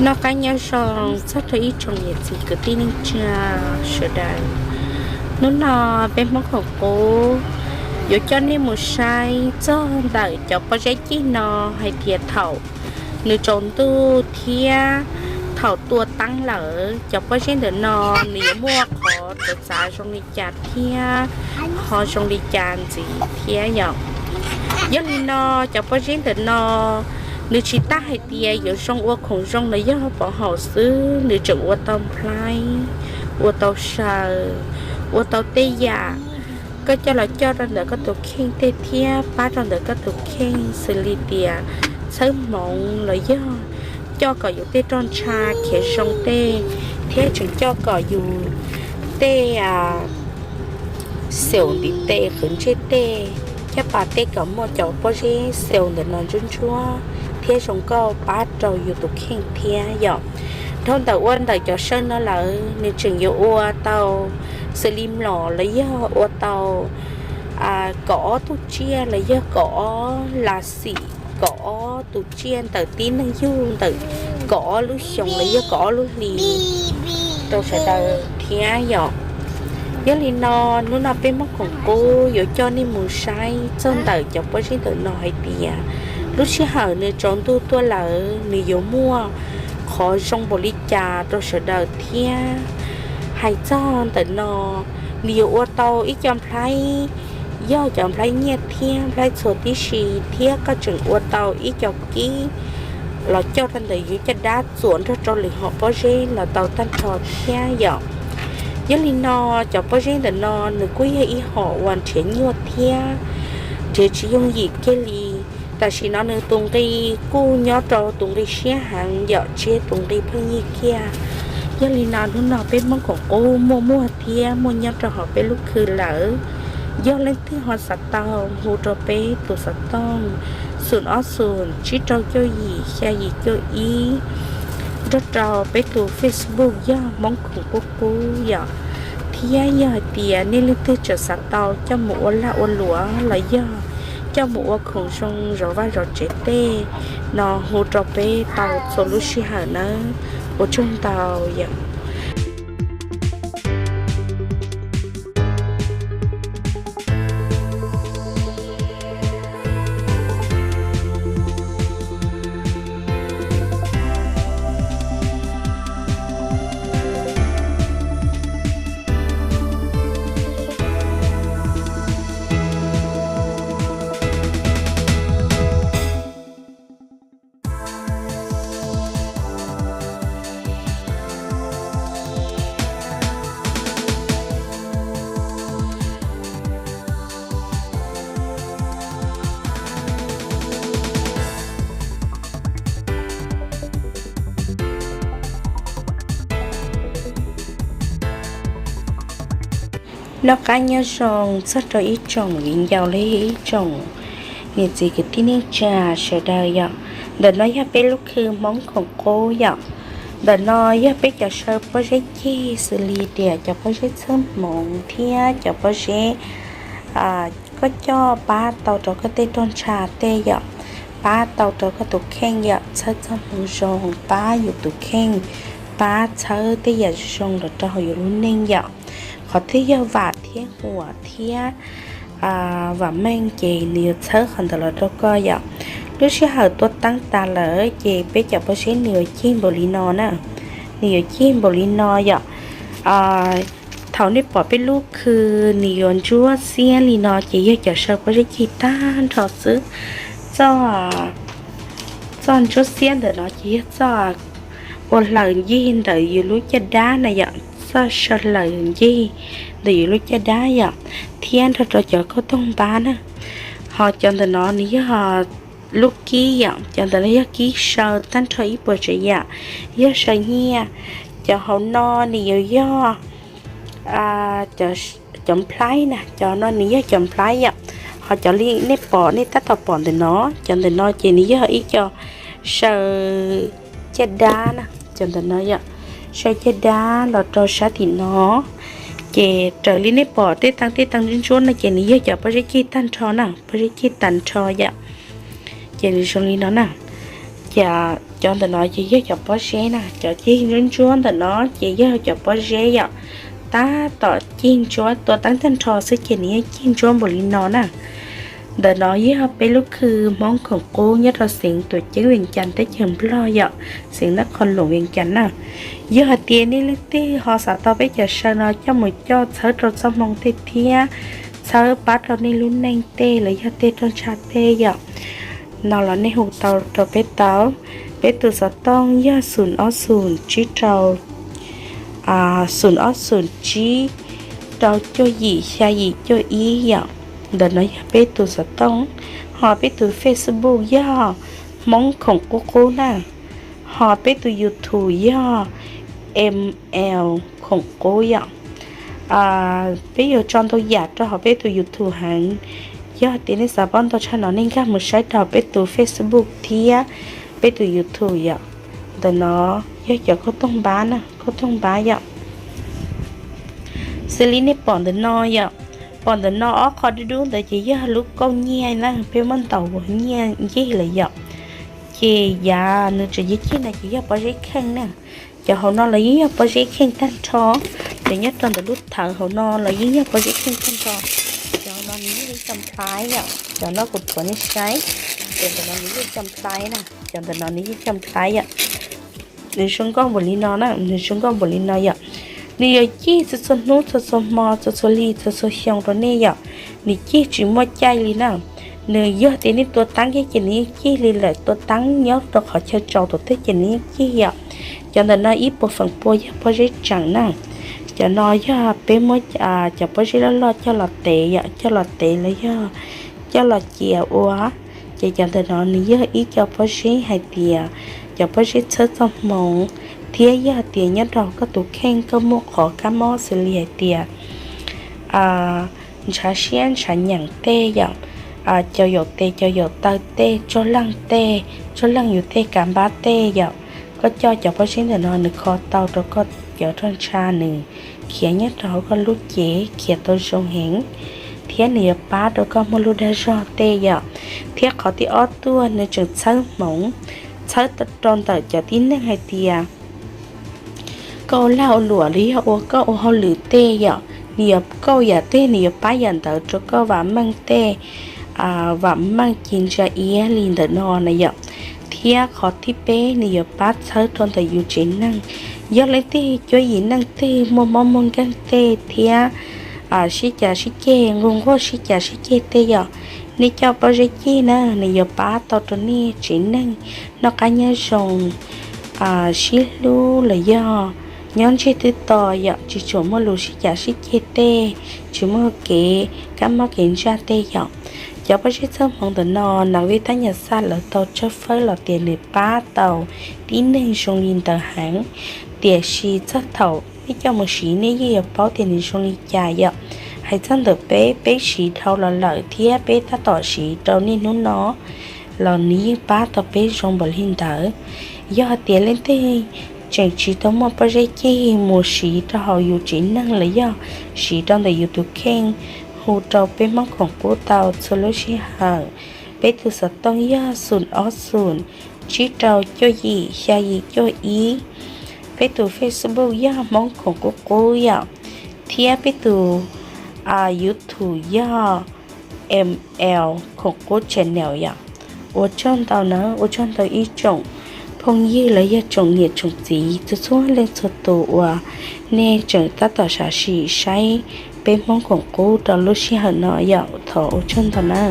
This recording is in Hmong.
Noj qab nyob zoo txog rau ib tsoom niam txiv kwv tij neej tsa sawv daws. Hnub no peb Hmoob Khoom Qub yuav coj nej mus saib txog ntawm cov pob zeb cig no hais tias thaum nws tsaus ntuj thiab thaum tua teeb lawm, cov pob zeb ntawm no nws yuav muaj qhov txawv txav zoo li cas thiab ho zoo li cas ntxiv thiab yom. Yog li no, cov pob zeb ntawm no nws tsis tas hais tias yuav zoo ua khoom zoo los yog pov haum xwb, nws tseem ua tau nplhaib, ua tau saw, ua tau tej yam koj coj los coj rau ntawm koj tus kheej tej thiab pab rau ntawm koj tus kheej xws li tias txhawb hmoov los yog coj kom yus tej roj ntsha khiav zoo tej, thiab tseem coj kom yus tej xaus ntiv tes qwv ntsej tej, caj pas tej kom muaj cov pob zeb xaus ntawm no ntsuab ntsuab thiab zoo nkauj pab rau yus tus kheej thiab yom. Dhau ntawm ua ntawm cov saw no lawm nws tseem yuav ua tau xws li mlom los yog ua tau kaum ob tug tsiaj los yog kaum ob las xim, kaum ob tus tsiaj ntawm tib neeg yug ntawm kaum ob lub xyoo los yog kaum ob lub hlis rau sawv daws thiab yom. Yog li no, hnub no peb Hmoob Khoom Qub yuav coj nej mus saib txog ntawm cov pob zeb ntawm no hais tias lub sij hawm nws tsaus ntuj tuaj lawm nws yuav muaj qhov zoo npaum li cas rau sawv daws thiab. Hais txog ntawm no, nws yuav ua tau ib co nplhaib, yog cov nplhaib nyiaj thiab nplhaib txhuas tib si, thiab koj tseem ua tau ib co kib los coj rau ntawm yus caj dab txuam nrog rau lwm hom pob zeb los tau tag nrho thiab yom. Yog li no, cov pob zeb ntawm no nws kuj yog ib hom uas nrhiav nyuaj thiab nrhiav tsis yooj yim kiag li. Tam sim no nws tus nqi kuj nyob rau tus nqi siab heev yom, tsis yog tus nqi pheej yig kiag. Yog li no, hnub no peb Hmoob Khoom Qub muaj muag thiab muaj nyob rau hauv peb lub khw lawm. Yog leej twg ho xav tau, hu rau peb tus xov tooj xoom ob xoom tsib rau cuaj yim xya yim cuaj ib, nrog rau peb tus Facebook yog Hmoob Khoom Qub Qub yom. Thiab yog hais tias nej leej twg tseem xav tau coj mus ua lag ua luam los yog coj mus ua khoom zoo zov vaj zov tsev tej no, hu rau peb tau txhua lub sij hawm nawb. Ua tsaug ntau yom. Noj qab nyob zoo txog rau ib tsoom viv ncaus los yog ib tsoom niam txiv kwv tij neej tsa sawv daws yom. Ntawm no yog peb lub khw Hmoob Khoom Qub yom. Ntawm no yog peb cov saw pob zeb cig xws li tias cov pob zeb txhawb hmoov thiab cov pob zeb koj coj pab tau rau koj tej roj ntsha tej yom, pab tau rau koj tus kheej yom, txhawb txoj hmoov zoo, pab yus tus kheej, pab txhawb tej yam zoo los rau hauv yus lub neej yom. Qhov twg yog vam thiab huam thiab vam meej ces nws yuav txhawb qhov ntawd los rau koj yom. Lub sij hawm tua teeb tas lawm ces peb cov pob zeb nws yuav cig npaum li no na, nws yuav cig npaum li no yom. Thaum nej pom peb lub khw nws yuav ntsuab xiab li no ces yog cov saw pob zeb cig tag nrho xwb. Txoj, txoj ntsuab xiab ntawm no ces yog txoj ua hlaws ncig ntawm yus lub caj dab na yom, txoj saw hlaws ncig ntawm yus lub caj dab yom, thiab nrog rau cov kauj toog npab na. Ho cov ntawm no nws yog lub kib yom, cov ntawm no yog kib saw tag nrho ib puas tsav yam, yog saw nyiaj. Cov hauv no nws yuav yog cov nplhaib na, cov no nws yog cov nplhaib yom. Ho cov li nej pom, nej tab tom pom ntawm no, cov ntawm no ces nws yog ib co saw caj dab na, cov ntawm no yom, saw caj dab los rau sab tim no. Ces raws li nej pom tej tag tej tag ntsuab ntsuab no ces nws yog cov pob zeb cig tag nrho na, pob zeb cig tag nrho yom. Ces nws zoo li no na. Ces cov ntawm no ces yog cov pob zeb na, cov cig ntsuab ntsuab ntawm no ces yog cov pob zeb yom. Tab tom cig ntsuab, tua teeb tag nrho xwb ces nws yeej cig ntsuab npaum li no na. Ntawm no yog peb lub khw Hmoob khoom qub nyob rau xeev Tuam Ceeb Vias Cas teb chaws Nplog yom, xeev Nab Qhoo Loos Vias Cas na. Yog hais tias nej leej twg ho xav tau peb cov saw no coj mus coj txhawb rau txoj hmoo tej thiab txhawb pab rau nej lub neej tej los yog tej roj ntsha tej yom, no los nej hu tau rau peb tau. Peb tus xov tooj yog xoom ob xoom tsib rau, xoom ob xoom tsib rau cuaj yim xya yim cuaj ib yom. Ntawm no yog peb tus xov tooj, ho peb tus Facebook yog Hmoob khoom qub qub na, ho peb tus YouTube yog M L khoom qub yom. Peb yuav tso ntau yam rau hauv peb tus YouTube heev. Yog tias nej xav paub ntau tshaj no nej nkag mus saib rau peb tus Facebook thiab peb tus YouTube yom. Ntawm no yog cov kauj toog npab na, kauj toog npab yom. Xws li nej pom ntawm no yom, pom ntawm no ob qho dub dub ntawd ces yog lub kauj nyiaj na, peb muab ntaus ua nyiaj ncig lawm yom. Ces yav nws tseem cig cig no ces yog pob zeb kheej na. Cov hauv no los yeej yog pob zeb kheej tag nrho. Ces nyob rau ntawm lub thawv hauv no los yeej yog pob zeb kheej tag nrho. Cov no nws yeej li cov nplhaib yom, cov no kuv thuav nej saib. Cov ntawm no nws yeej cov nplhaib na, cov ntawm no nws yeej cov nplhaib yom. Nws zoo nkauj npaum li no na, nws zoo nkauj npaum li no yom. Nws yuav cig txhua txhua hnub, txhua txhua hmo, txhua txhua hli, txhua txhua xyoo rau nej yom. Nws cig tsis muaj caij li na. Nws yog tias nej tua teeb kiag ces nws yeej cig li lawm, tua teeb nyob rau qhov chaw tsaus tom tej ces nws yeej cig yom. Cov ntawm no ib puas feem pua yog pob zeb tseem na. Cov no yog peb muab cov pob zeb loj loj coj los tev yom, coj los tev los yog coj los cia ua. Ces cov ntawm no nws yog ib co pob zeb hais tias cov pob zeb txhawb txoj hmoov, thiab yog tias nyob rau koj tus kheej koj muaj qhov kab mob xws li hais tias ntshav siab ntshav nyeem tej yom, cau yaum tes cau yaum taw tej, tsaug leeg tej, tsaug leeg yus tej kav npab tej yom, koj coj cov pob zeb ntawm no nws kho tau rau koj cov roj ntsha, nws khiav nyob rau hauv koj lub cev khiav tau zoo heev, thiab nws yuav pab rau koj muaj lub dag zog tej yom. Thiab qhov thib ob tuaj nws tseem txhawb hmoov, txhawb rau ntawm cov tib neeg hais tias koj ua lag ua luam los yog ua koj ua hauj lwm tej yom, nws yuav kauj yam tej nws yuav pab yam ntawd rau koj vam meej tej, vam meej ci ntsa iab li ntawm no na yom. Thiab qhov thib peb nws yuav pab txhawb rau ntawm yus tsev neeg. Yog leej twg cuab yim neej twg muaj mob muaj nkeeg tej thiab sib cav sib ceg, nquag nquag sib cav sib ceg tej yom, nej coj pob zeb cig na nws yuav pab tau rau nej tsev neeg noj qab nyob zoo, sib hlub los yog nyob ntseg twb to yom, tsis tshua muaj lus sib cav sib ceg tej, tsis muaj kev kab mob kev ntsaj tej yom. Cov pob zeb txhawb hmoov ntawm no nas vij tab nyas xaj lawv tau tshawb fawb los tias nws pab tau tib neeg zoo li ntawd heev. Tiam sis txog thaum nej coj mus siv nej yeej yuav paub tias nws zoo li cas yom. Hais txog ntawm peb, peb siv dhau los lawm thiab peb tab tom siv rau niaj hnub no los nws yeej pab tau peb zoo npaum li ntawd. Yog hais tias leej twg tseem tsis tau muaj pob zeb cig mus siv rau hauv yus tsev neeg los yog siv rau ntawm yus tus kheej, hu rau peb Hmoob khoom qub tau txhua lub sij hawm. Peb tus xov tooj yog xoom ob xoom tsib rau cuaj yim xya yim cuaj ib. Peb tus Facebook yog Hmoob khoom qub qub yom, thiab peb tus YouTube yog M L khoom qub channel yom. Ua tsaug ntau na, ua tsaug ntau ib tsoom phooj ywg los yog tsoom niam tsoom txiv txhua txhua leej txhua tus uas nej tseem tab tom sam sim saib peb Hmoob khoom qub rau lub sij hawm no yom. Thov ua tsaug ntau na.